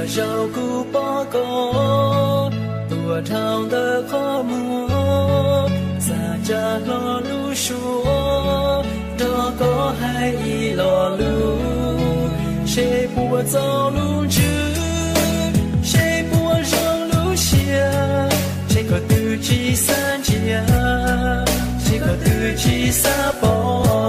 Zaum kuv pom koj tuaj dhau ntawm qhov muag, xa cov hlo lub suab nrog koj hais ib lo lus, seb puas txaus lub ntsws, seb puas zoo lub siab, seb koj twb tsis xav ntsia, seb koj twb tsis xav pom.